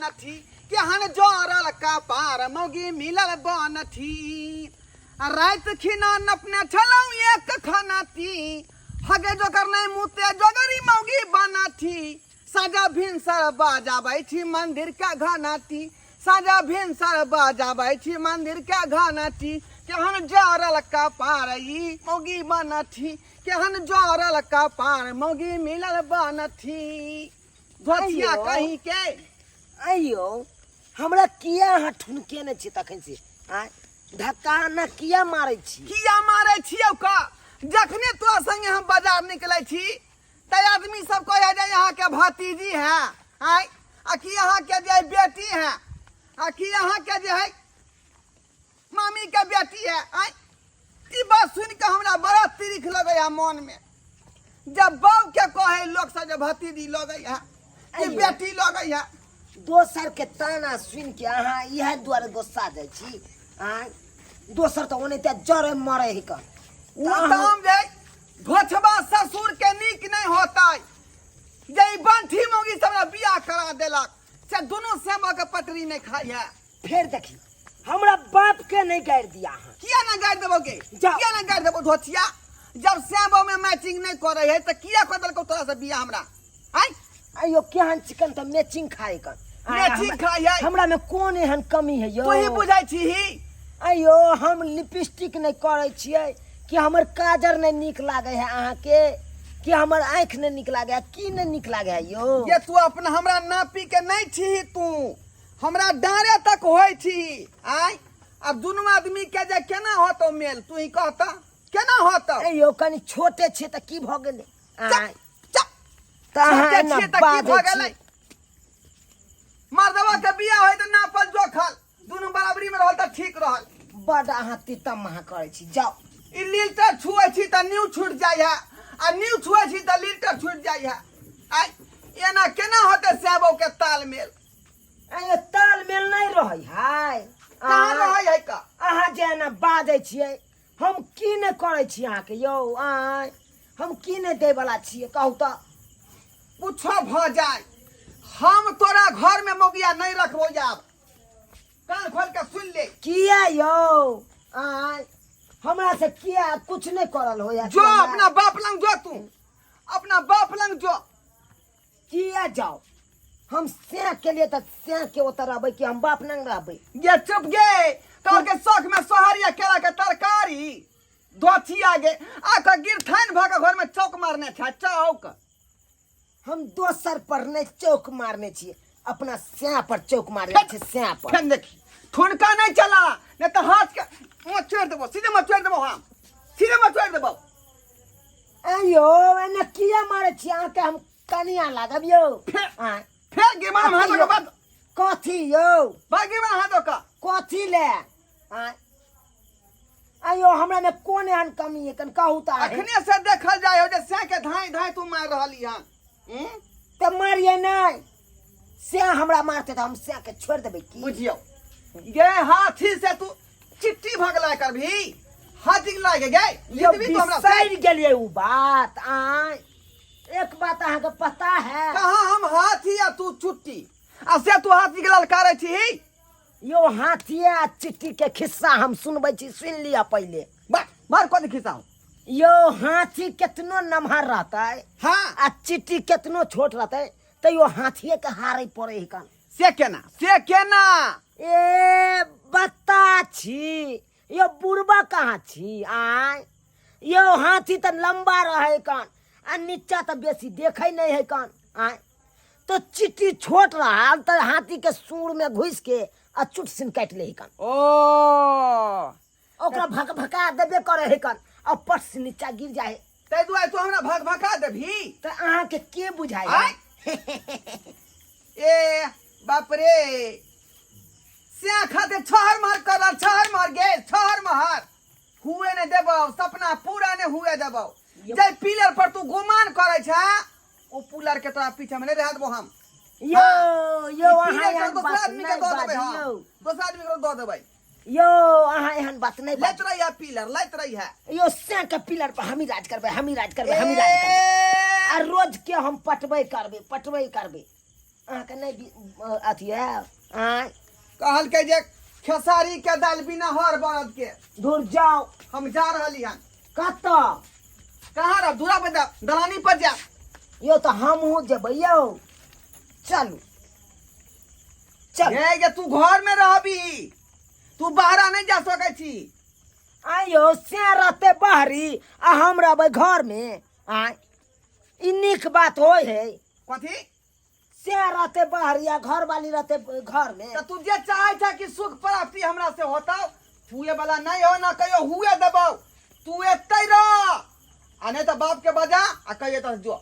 बनठी, केहन जरल कपार मौगी मिलल बनठी। आ राति खिना नपने छलहुँ एक खनाती, हगे जोकर नहि मुते जोगरी मौगी बनठी। साँझ भिनसर बजाबै छी मंदिर के घनाटी, साँझ भिनसर बजाबै छी मंदिर के घनाटी। केहन जरल कपार ई मौगी बनठी, केहन जरल कपार मौगी मिलल बनठी। धोतिया अइयो। कहीं के अइयो हमरा किया अहाँ ठुनकेने छी तखन से? आँय, धक्का ना किया मारै छी? किया मारै छियौ का? जखने तोरा संगे हम बाजार निकलै छी तै आदमी सब कहै जे अहाँके भतीजी है, आँय, आ कि अहाँके जे बेटी है, आ कि अहाँके जे है मामी के बेटी है। आँय, ई बात सुनि के हमरा बड़ा तिरिख लगै है मन में, जब बाप के कहे लोग सब जे भतीजी लगै है कि अइयो। बेटी लगै है। दोसर के ताना सुनि के अहाँ इएह दुआरे गुस्सा जाइ छी? आँय, दोसर तऽ ओनाहिते जरे मरे है कऽ। ओ काम जे घोछबा ससुर के नीक नहीं होता, जे ई बंठी मौगी सब हमरा बियाह करा देलक से दुनू सेवा के पटरी नहीं खाई है। फेर देखी हमरा बाप के नहीं गारि दिया अहाँ। किया ना गारि देबो गे? जाओ। किया ना गारि देबो धोथिया? जब सेबो में मैचिंग नहीं करे है तो किया कर देलको तोरा से बियाह हमरा? आय अयो केहन चिकन तऽ मैचिंग खाए कन। आय, मैचिंग खाइ है। हमरा में कोन एहन कमी है यो? तू ही बुझै छी। अयो हम लिपस्टिक नहीं करै छियै कि हमर काजर नहीं नीक लागे है अहाँके, कि हमर आँखि नहीं नीक लागे है, की नहीं नीक लागे है यो? ये तू अपना हमरा नापी के नहीं छी, तू हमरा डाँरे तक होइ छी। आय अब दुनू आदमी के जे केना होतौ मेल, तू ही कहता केना होतौ? अयो कनी छोटे छियै तऽ की भऽ गेलै? आय चुप। तऽ अहाँ छोटे एना छियै तऽ की बाजै भऽ छी? गेलै? मर्दवा के बियाह होय तऽ नापल जोखल दुनू बराबरी में रहल तऽ ठीक रहल। बड अहाँ तीतम महा करै छी, जाउ। ई लीलटर छुए छी तऽ न्यू छूट जाइ है, आ न्यू छुए छी तऽ लीलटर छूट जाइ है। आय एना केना होतै सेबो के तालमेल? अरे तालमेल नहीं रहै है। कहाँ आँय, रहै है का? अहाँ जे एना बाजै छियै, हम की नहि करै छी अहाँके यौ? आँय, हम की नहि दैवला छियै कहू तऽ? कुछो भऽ जाय हम तोरा घर में मौगिया नहीं रखबो। आब कान खोल के सुन ले। किया यौ? आँय, हमरा से किया कुछ नहीं करल होया? जो अपना बाप लंग जो, तू अपना बाप लंग जो। किया जाओ? हम से के लिए तऽ से के ओतऽ रहबै कि हम बाप नंग रहबै? ये चुप गे, तोर के शौक में सोहरिया केला के तरकारी धोती आगे आके गिरथान भऽ के घर में चौक मारने छै चौक। हम दोसर पर नहीं चौक मारने छियै, अपना सैं पर चौक मारने छियै, सैं पर। फेन देखी ठुनका नहीं चला, नहीं तो हाथ के मचोड़ देबो, सीधे मचोड़ देबो, हम सीधे मचोड़ देबो। अयो एने किया मारे छी अहाँके? हम कनिया लागब यौ। फेर आँय। फेर गिमान हाथ के बाद कथी यौ? भाई गिमान हाथ का कथी ले? आँय, अयो हमरा में कोन एहन कमी है कन कहू तऽ अहीं। अखने से देखल जाय हो जे सै के धाई धाई तू मार रहली हन। तऽ मारिए नहि, से हमरा मारते तऽ हम सै के छोड़ि देबै की? बुझियौ गे, हाथी से तू चिट्ठी भगला करभी, हाथी के लागे गे यौ जीतबी तू हमरा से। बिसरि गेलियै उ बात। आँय, एक बात अहाँके पता है? कहाँ हम हाथी आ तू चुट्टी, आ से तू हाथी के ललकारै छी? यौ हाथिये आ चिट्ठी के खिस्सा हम सुनबै छी, सुनि लिअ पहिले। बार बार कथी खिस्सा हो? यौ हाथी केतनो नमहर रहतै हाँ आ चिट्ठी केतनो छोट रहतै, तैयो हाथिये के हारे पड़े है कन। से केना, से केना? ए बत्ता छी यौ, बुढ़बा कहाँ छी? आँय यौ, हाथी तऽ लम्बा रहे कन आ नीचा तऽ बेसी देखै नहि है कन। आँय, तो चिट्ठी छोट रहल तऽ हाथी के सूर में घुस के आ चुट सिन काटि ले कन। ओ ओकरा भक भका देबे करे है कन आ पट से नीचा गिर जाए। ताहि दुआरे तू हमरा भक भका देबही? तऽ अहाँके के बुझाइ? आँय? ए बाप रे, से खातिर छहर महर करल, छहर महर गे, छहर महर हुए ने देबौ, सपना पूरा ने हुए देबौ। जे पिलर पर तू गुमान करै छै ओ पुलर के तोरा पीछे में नहीं रह देबो हम। यो यो ई अहाँ पिलर के एहन दोसरा बात आदमी के नहि दऽ देबै हम, बाजियौ। दोसरा आदमी के दऽ देबै। यो अहाँ एहन बात नहि लैत बाजू। रही है पिलर, लैत रही है। यो से के पिलर पर हमी राज करबै, हमी राज करबै, हमी राज करबै ए आ रोज के हम पटबै करबै, पटबै करबै। अहाँके नहि अथी है आँय? कहलकै जे खेसारी के दालि बिना हर बरद के। दूर जाओ। हम जा रहली हन। कतऽ? कहाँ रह दूरा पर जा, दलानी पर जा। यौ तऽ हमहूँ जेबै यौ, चलू चल। ये जे तू घर में रहबी, तू बाहरा नहीं जा सकै छी। आइयो से रहते बाहरी आ हम रहबै घर में। आय ई नीक बात होय है? कथी? से रहते बाहरी आ घर वाली रहते घर में। तो तू जे चाहे था कि सुख प्राप्ति हमरा से होता, हुए वाला नहीं हो ना कहियो हुए देबौ। तू एतै रह आ नहीं तो बाप के बजा आ कहिए तो जो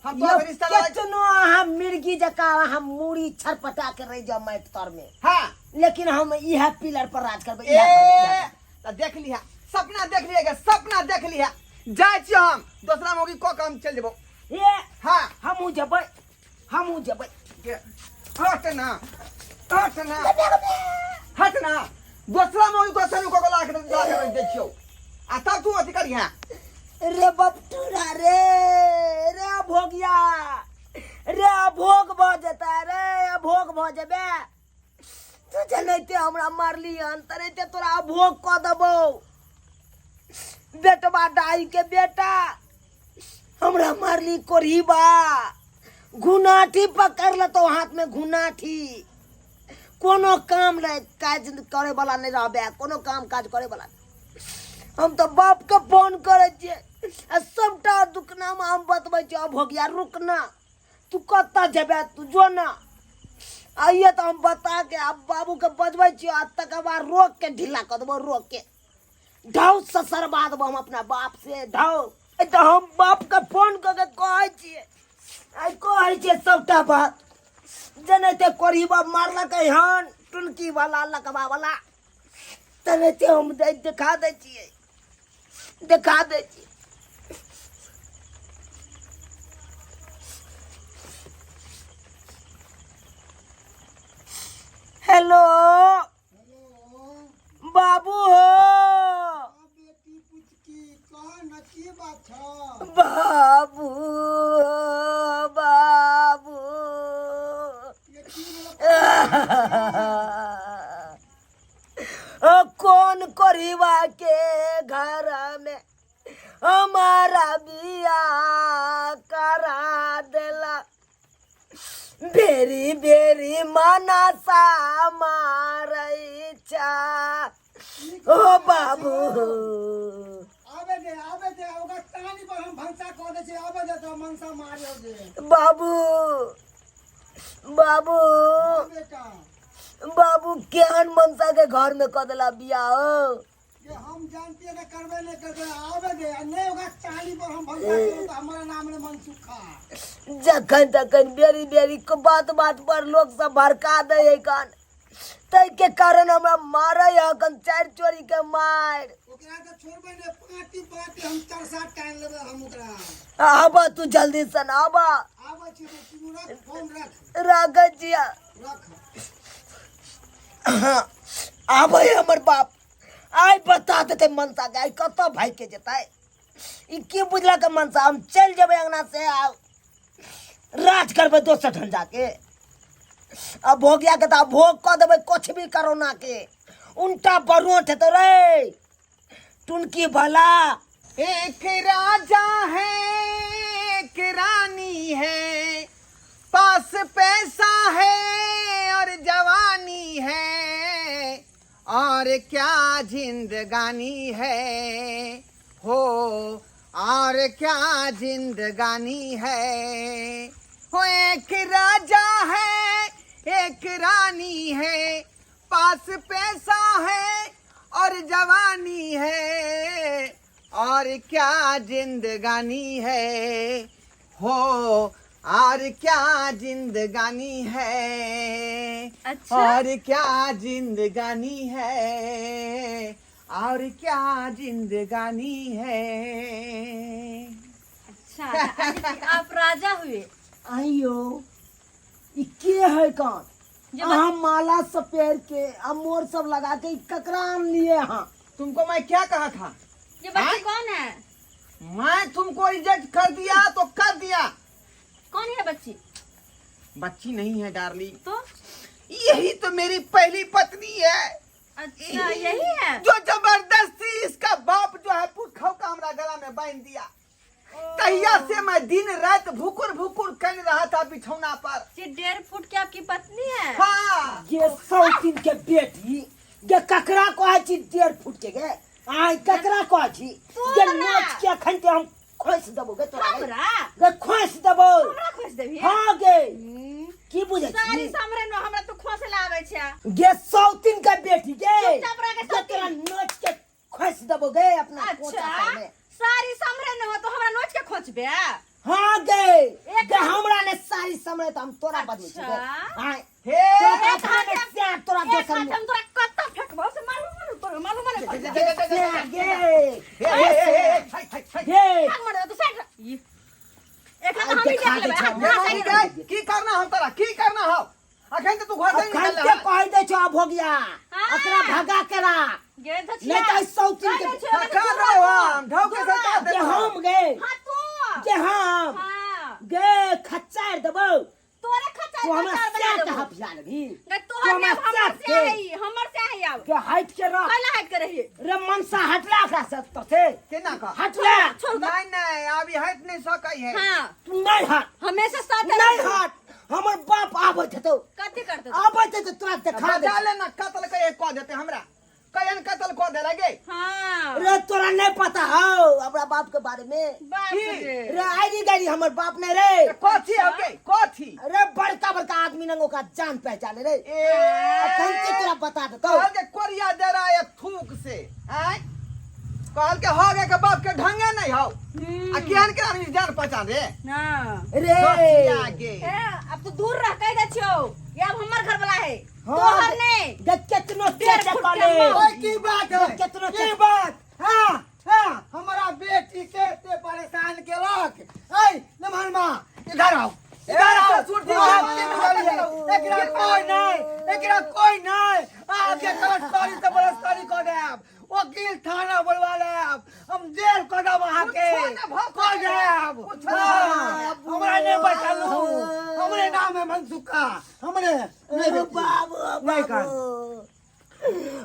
हम तो रिश्ता लड़ाई। केतनो अहाँ मिर्गी जकाँ अहाँ मूड़ी छरपटा के रहि जाओ माटि तर में, हाँ, लेकिन हम इएह पिलर पर राज करबै। ए इएह घर में, इएह घर में। त देख लिहा, सपना देख लिहा, सपना देख लिहा। जाइ छी हम दोसरा मौगी कऽ के हम चलि जेबौ। ए हाँ, हमहूँ जेबै, हमहूँ जेबै। के हट ना, हट ना, हट ना। दोसरा मौगी को सनु को ला के ला के दै छियौ आ तब तू अथी करिहा। रे बपटूरा रे, रे भोगिया रे, अभोग भऽ जेतै रे, अभोग भऽ जेबै तू। जनैते हमरा मारली हन तनैते तोरा अभोग कऽ देबौ। बेटबा डाही के बेटा हमरा मारली कोढ़ीबा, घुनाठी पकड़ लेतौ हाथ में घुनाठी। कोनो काम नहि काज करे वाला नहि रहबे, कोनो काम काज करे वाला नहि। हम तऽ बाप के फोन करै छियै आ सबटा दुखनामा हम बतबै छियै। अभोगिया रुक ना, तू कतऽ जेबे? तू जो ना, आइए तऽ हम बता के आ बाबू के बजबै छियै आ तकर बाद रोक के ढीला कऽ देबो, रोक के ढाउ ससरबा देबो हम अपना बाप से ढाउ। तऽ हम बाप के फोन कऽ के कहै छियै, आइ कहै छियै सबटा बात। जेनाहिते कोढ़ीबा मारलकै हन टुनकी वाला लकबा वाला, तेनाहिते हम देखा दै छियै, देखा दै छियै। हेलो बाबू हो। बेटी पुचकी, कह न, की बात छ? बाबू, बाबू। ये की भेलो? ओ कौन कोरिवा के घर में हमारा बियाह करा देला? बेरी बेरी मनसा मारै छा ओ बाबू। आबे दे, आबे दे, ओकरा टानी पर हम भनसा कऽ दै छियै। आबे दे तऽ मनसा मारियो दे। बाबू, बाबू। हाँ बेटा। बाबू, केहन मनसा के घर में कऽ देला बियाह हो? ये हम जानती है करबे नहीं करबे। आबे दे आ नहीं ओकरा टानी पर हम भनसा करू तऽ हमारा नाम ने मनसुखा। जखन तखन बेरी बेरी के बात बात पर लोग सब भड़का दे है कान, ताहि के कारण हमरा मारे है कन चारि चोरी के मार। ओकरा तऽ छोड़बे नहीं, पाँटी पाँटी हम चरसा टानि लेबै हम ओकरा। आबा तू जल्दी से न आबा। आबै छी तू, रख फोन, रख। राखै छिया। रख। आबै हमर बाप, आइ बता देतै मनसा के आइ कतऽ भागि के जेतै ई। की बुझलक मनसा, हम चलि जेबै अंगना से आ राज करबै दोसर ठाम जाके? आ भोगिया के तऽ भोग कऽ देबै कुछ भी करोना के उनटा बरोट हेतौ रे टुनकी भला। एक राजा है एक रानी है, पास पैसा है और जवानी है, और क्या जिंदगानी है हो, और क्या जिंदगानी है हो। एक राजा है एक रानी है, पास पैसा है और जवानी है, और क्या जिंदगानी है हो, और क्या जिंदगानी है। अच्छा। और क्या जिंदगानी है, और क्या जिंदगानी है। अच्छा, यानी कि आप राजा हुए? आइयो ई के है कौन? जे अहाँ माला सब पहिर के आ मोर सब लगा के ई ककरा आनलिए अहाँ? तुमको मैं क्या कहा था? ये बच्ची आय? कौन है? मैं तुमको रिजेक्ट कर दिया तो कर दिया। कौन है बच्ची? बच्ची नहीं है डार्लिंग। तो यही तो मेरी पहली पत्नी है। अच्छा, यही है जो जबरदस्ती इसका बाप जो है पुखौ का हमरा गला में बांध दिया। तहिया से मैं दिन रात भुकुर भुकुर कर रहा था बिछौना पर। ये 1.5 फुट की आपकी पत्नी है? हाँ। ये सौतीन के बेटी गे, ककरा कहै छी 1.5 फुट के गे? आय, ककरा कहै छी गे? तोरा। नोच के अखन ते हम खोसि देबो गे तोरा गे। हमरा? गे, खोसि देबो। हमरा खोस देबही? हाँ गे, की बुझै सारी छी सामने न हमरा तू खोसे लावे छै। गे सौतीन के बेटी गे। चुपचाप रह गे, गे, सौतीन। तोरा नोच के खोसि देबो गे अपना कोचा अच्छा पर में। सारी सामने न हो तो हमरा नोच के खोचबे? हाँ गे। एक गे, हमरा ने सारी समय तो हम तोरा बदलै छी गे। अच्छा। आय हे तोरा एक अपना ने हाथ स्याह तोरा एक दोसर हाथ में। हम तोरा कत्ता फेंकबो से मारू मारू तोरा मारू मारू गे स्याह गे। हे हे हे हे हे हे हे। गे। भाग मर तू साइड रह। एक हाथ आइ हम ही देखा देख लेबै। दै छौ। हाथ साइड रह। गे, की करना हो तोरा, की करना हो? अखन तो तू घर से अखन निकल के कहि दै छौ अब हो गया। हाँ। एकरा भगा के रा गे धचिया। नहीं तो सौतीन के खा रहो हम ढोक के सरकार गे दे हम गे। हां तू। गे हम। हां। गे, खच्चार देबौ। तोरे खच्चा तू हमरा खच्चा बना स्याह के देबौ। हफिया लेबही? गे तू तोहर हमरा ने हमर स्याह से के है, हमर से है आब। के हट के रह। कैला हट के रही? रे मनसा, हटला ओकरा से तो से। केना का हटला। छोड़ दे। नहीं नहीं, अभी हट नहीं सकै है। हां। तू नहीं हट। हमेशा साथ नहीं हट, हमर बाप आबै हेतौ। कथी करते? आबै छै तऽ तोरा देखा दे। बजा ले ना, कत्ल के कह देते हमरा, कयन कत्ल कह दे लगे। हाँ। रे तोरा नहीं पता हौ हमरा बाप के बारे में। बाप की? रे। रे आइरी गाड़ी हमर बाप ने रे। कथी हो गे, कथी? रे बड़का बड़का आदमी नंग ओकरा जान पहचान रे। ए अखन के तोरा बता देतौ। कहल के कोरिया दे रहा है थूक से आय, कहल के हो गए के बाप के ढंगे नहीं हो आ केहन के आदमी जान पहचान रे। हाँ। रे सोचिया गे। ए, अब तो दूर रह कह दे छियो, ये अब हमर घर वाला है। हाँ, तोहर नहीं। देख केतनो 1.5 चेक फुट कऽ के ले। माँ। ओए, की बात है? केतनो की चेक- बात? हाँ हाँ, हमारा बेटी के एते परेशान केलक। ऐ नमहर माँ, इधर आओ, इधर आओ। ससुर जी, हाँ, हाँ, की बुझलियै? एकरा कोई नहीं, एकरा कोई नहीं। आके कलस्तारी से बलस्तारी कऽ देब, वकील थाना बोलवा लेब, हम जेल कऽ देब अहाँके। कुछो ने भऽ कऽ देब। कुछो ने। हाँ, हमरा नहि बचालू, हमरे नाम है मनसुखा, हमरे नहीं बेटी। बाबू। नहीं कर। बाबू,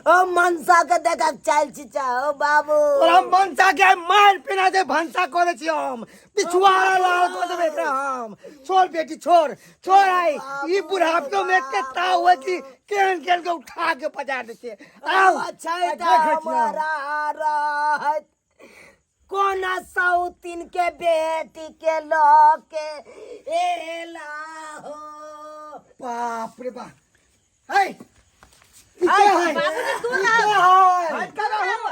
ओ मनसा के देखा चाल छी ओ बाबू। तोरा मनसा के मार पिना दे, भनसा कऽ दै छियै हम, पिछुआरा लाल कऽ देबै एकरा हम। छोड़ बेटी, छोड़ छोड़। आई ई बुढ़ापो में एते ताव होइ कि केहन केहन के उठा के पजार दै छियै। आउ अच्छा आइ देखै छियै हम। हमरा रहत कोना सौतीन के बेटी के लऽ के एला हो। बाप रे बाप, है ई के है? बाबूजी, दूर ई रहो। के है? हट कर रहू।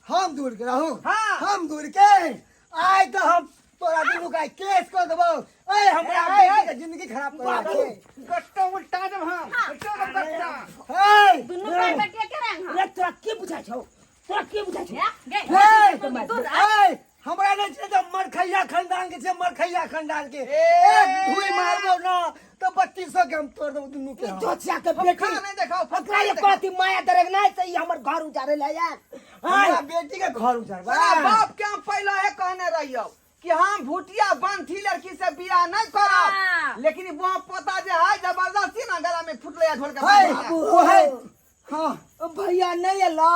हम दूर के रहू? हाँ। हम दूर के? आइ तऽ हम तोरा दुनू के केस कऽ देबौ। ऐ हमरा ए, ए, बेटी के जिंदगी खराब कर बाबू। गट्टा उल्टा देब हम, उल्टा देब गट्टा। हे। दुनू भाई बेटिया के रंग। रे तोरा की बुझाइ छौ? तोरा की बुझाइ छौ? गे। हे। दूर रह। ऐ हमरा नहि छै तऽ मरखैया खानदान के छै, मरखैया खानदान के। ए। एक धुई मारबौ ना तऽ 3200 के हम तोड़ देबौ दुनू के ई हम। दोचिया के बेटी। खा नहीं देखाओ। ओकरा ये कहती माया दरेग नहीं से ई हमर घर उजारे ले यार। हमरा बेटी के घर उजारबा? तोरा बाप के हम पहले है कहने रहियो कि हम भूटिया बंथी लड़की से बियाह नहीं करब। हाँ। लेकिन वो पोता जे है जबरदस्ती ना गला में फुटले झोल के। है बाबू। वो है, हाँ। भैया नहीं एला?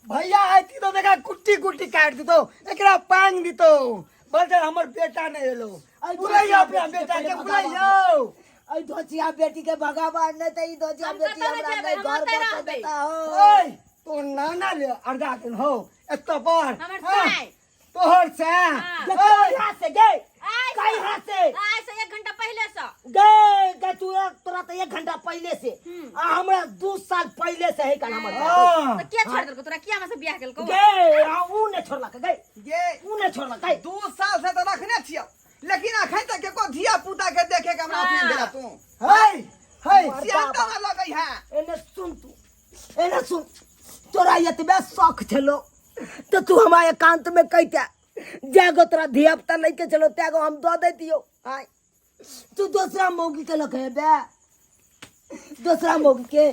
भैया आती तो देखा कुट्टी कुट्टी काट दितो, एकरा पांग दितो। बोलते हमर बेटा नहीं एलो। ऐ बुलाइयो अपना दोचिया बेटा बेटी के, के बुलाइयो। ऐ दोचिया बेटी के भगावा, नहीं तो ई दोचिया हम बेटी कतऽ हमरा जेबै? नहीं हम घर ओतै बसै रहबै। देता हो। ओए तो नाना ले अर्धा दिन हो एतो पर। हमर हाँ, साय। तोहर से? हाँ। गे कहिया से गे? आइ से। कहिया से? आइ से 1 घंटा पहले से। गे गे, तू तोरा तो 1 घंटा पहले से आ हमरा 2 साल पहले से है कान हमर। हाँ। तो किया छोड़ देलको तोरा? किया हमरा से बियाह केलको? गे आ ऊ ने छोड़लक गे। ये ऊ ने छोड़लक गे। 2 साल से तो रखने छियो, लेकिन अखन तक एको धिया पुता के देखे के हमरा हाँ। अथी देला तू। है है। सियाता में लगै है। एने सुन तू, एने सुन, तोरा एतबे शौक छलो तो तू हमरा एकांत में कहिते, जागो तोरा धिया पुता लैके चलो, त्यागो हम दऽ दैतियौ। आय तू दोसरा मौगी के लके बे, दोसरा मौगी के।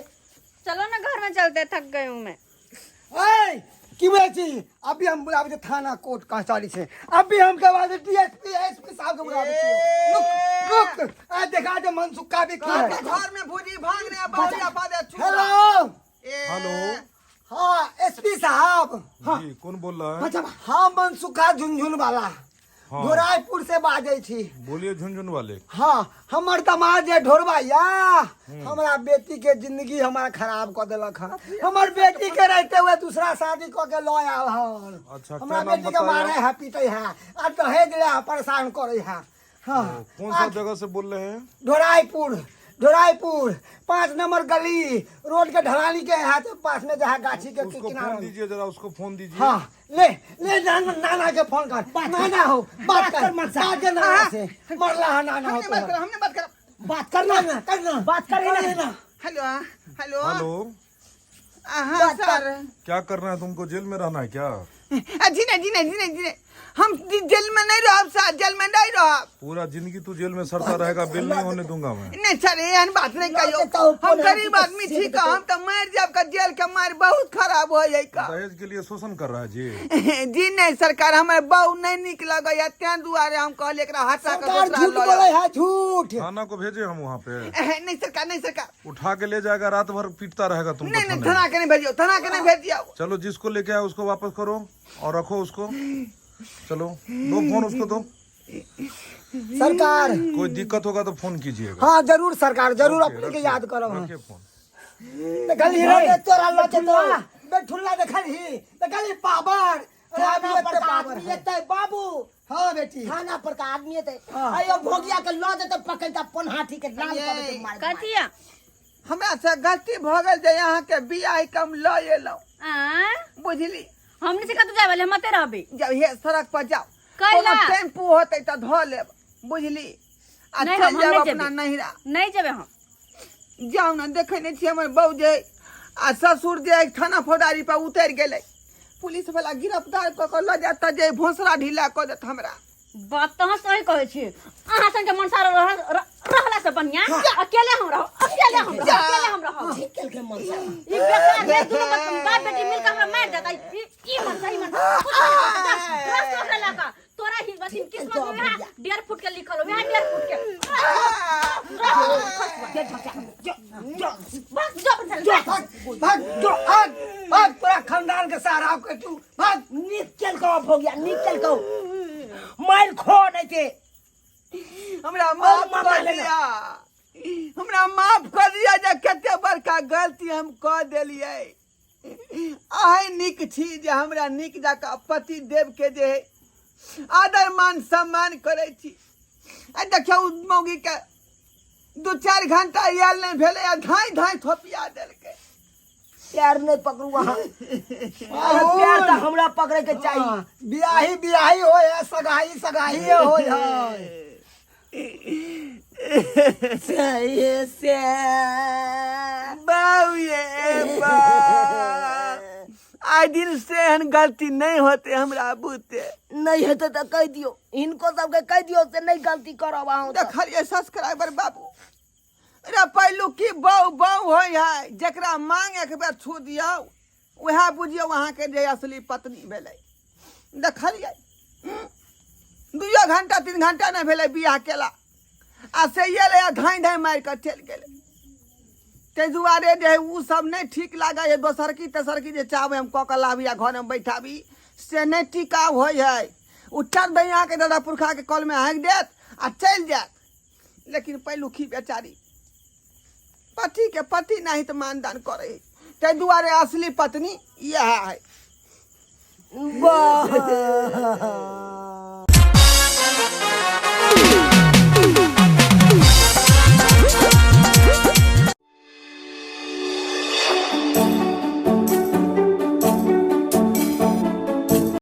चलो ना घर में चलते, थक गई हूँ मैं। ओए की बुझै छी? अभी हम बुलाबै छी थाना कोर्ट कचहरी से, अभी हम के बाद डीएसपी एसपी साहब के बुलाबै छी। रुक रुक, आ देखा दे मनसुक्का भी की है। घर में भुजी भांग रे बाबू पादे छू। हेलो। हेलो। हाँ एसपी साहब। हाँ। जी, कौन बोल रहा है? अच्छा, हाँ मनसुखा झुनझुन वाला। हाँ। ढोरायपुर से बाजै छी। बोलिए झुनझुन वाले। हाँ, हमर दमाद जे ढोरबा या हमरा बेटी के जिंदगी हमारा खराब कऽ देलक हन। हमर बेटी के रहते हुए दूसरा शादी कऽ के लऽ आयल हन। अच्छा, हमरा क्या नाम बेटी के बताया? मारे है पीटे है आ दहेज ले है, परेशान करे है। हाँ। ओ, कौन सा जगह से बोल रहे हैं? ढोरायपुर, ढोरायपुर 5 नंबर गली, रोड के ढलानी के हाथ पास में जहाँ गाछी के उसको किनारे। फोन दीजिए जरा, उसको फोन दीजिए। हाँ ले ले, नाना नाना के फोन कर। नाना हो बात कर, बात कर नाना से। मरला है नाना हो। हमने बात करो, हमने बात करो। बात करना, करना करना, बात करे ना। Hello hello. हेलो। हाँ सर। क्या करना है तुमको? जेल में रहना है क्या? जी नहीं, जी नहीं, जी नहीं, जी नहीं, हम जेल में नहीं रहब सर, जेल में नहीं रहब। पूरा जिंदगी तू जेल में सड़ता रहेगा, बिल नहीं होने दूंगा मैं। नहीं सर, एहन बात नहीं कहियो, लौटे तो हम गरीब ऊपर आदमी छी का, हम तो मर जाब का, जेल के मार बहुत खराब हो जाए का। दहेज के लिए शोषण कर रहा है जी। जी नहीं सरकार, हमर बहू नहीं निक लगैया, तें दुआरे हम कहलिए एकरा हटा के सरकार दोसरा झूठ लऽ बोले है, झूठ। थाना को भेजे हम वहाँ पे। आउ। नहीं सरकार, नहीं सरकार। उठा के ले जाएगा, रात भर पीटता रहेगा तुमको। नहीं नहीं, थाने में। थाना के नहीं भेजियो, थाना के नहीं भेजियो। चलो जिसको लेके आए उसको वापस करो और रखो उसको। चलो दो फोन उसको दो। सरकार कोई दिक्कत होगा तो फोन कीजिएगा। हाँ जरूर सरकार, जरूर। ओके, अपने के रखिए, याद करो। हाँ। रखिए फोन। देखल ही रे तोरा लौटे तो। बेठुल्ला, देखल ही, देखल ही पावर। अरे अभी थाना पर एते का पावर आदमी है। एतै बाबू। हाँ बेटी। थाना पर का आदमी एतै। हाँ। अयो भोगिया के लऽ जेतै पकड़ के, पनहाठी के लाल कऽ देतै मारि मारि। कथी है? हमरा से गलती भऽ गेल जे अहाँके बियाह कम लऽ एलहुँ। आँय? बुझली? हमनी से कतौ जाय वाले, हम एते रहबै। जब हे सड़क पर जाओ, कैला? कोनो टेम्पू होतै तऽ धऽ लेब, बुझली? आ नहि, चलि हम जायब नहि अपना जेबै। नैहरा। नहीं जेबै हम। जाउ ने, देखै नहि छियै हमर बहू जे आ ससुर जे थाना फौदारी पर उतरि गेलै, पुलिस वाला गिरफ्तार कऽ कऽ लऽ जायत तऽ जे भोसड़ा ढीला कऽ देत हमरा। बात तऽ अहाँ सही कहै छी। अहाँ संगे मनसा रहला से बढ़िया अकेले हम रहब, अकेले हम रहब, अकेले हम रहब। ठीक केलकै मनसा। ई बेकार रे, दुनू बाप बेटी मिलके हमरा मारि देतै। ई मनसा, ई मनसा कुछ नहीं करतै। रस ओकरा लऽ कऽ तोरा ही बस किस्मत में वएह 1.5 फुट के लिखल हो, वएह 1.5 फुट के। बस जो अपन चल, जा। भाग भाग जो, भाग भाग, तोरा खानदान के सारा के तू भाग। नीक केलकौ भोगिया, नीक केलकौ, मारि खो नहीं ते। हमरा माफ मामा कर लेने। दिया, हमरा माफ कर दिया जे कते बड़का गलती हम कऽ देलियै। अहीं नीक छी जे हमरा नीक जकाँ पति देव के जे आदर मान सम्मान करै छी। आ देखियौ मौगी के 2-4 घंटा आयल नहि भेलै आ धाँइ धाँइ थोपिया देलकै। पैर नहीं पकड़ू अहाँ, अरे पैर तऽ हमरा पकड़े के चाही। हाँ, बियाही बियाही होय है, सगाई सगाई होय है। सही से बाऊ ये बाऊ, आइ दिन से एहन गलती नहीं होते हमरा बूते। नहीं हेतै तऽ कहि दियौ हिनको सबके, कहि दियौ से नहीं गलती करब अहाँ सब। देखलियै सब्सक्राइबर बाबू रे, पहिलु की बहू बहू होइ है, जकरा मांग एक बेर छू दियौ वएह बुझियौ अहाँके जे असली पत्नी भेलै। देखलियै 2 घंटा 3 घंटा नहि भेलै बियाह केला आ से एलै आ धाँइ धाँइ मारि कऽ चलि गेलै। ताहि दुआरे जे है ओ सब नहि ठीक लागै है। दोसरकी तेसरकी जे चाहबै हम कऽ कऽ लाबी आ घरमे बैठाबी से नहि टिकाउ होइ है। ओ चल दै अहाँके दादा पुरखाके कलमे हाँकि देत आ चलि जायत। लेकिन पहिलुकी बेचारी पति के पति नहीं तऽ मानदान करै है, ताहि दुआरे असली पत्नी इएह है। वाह।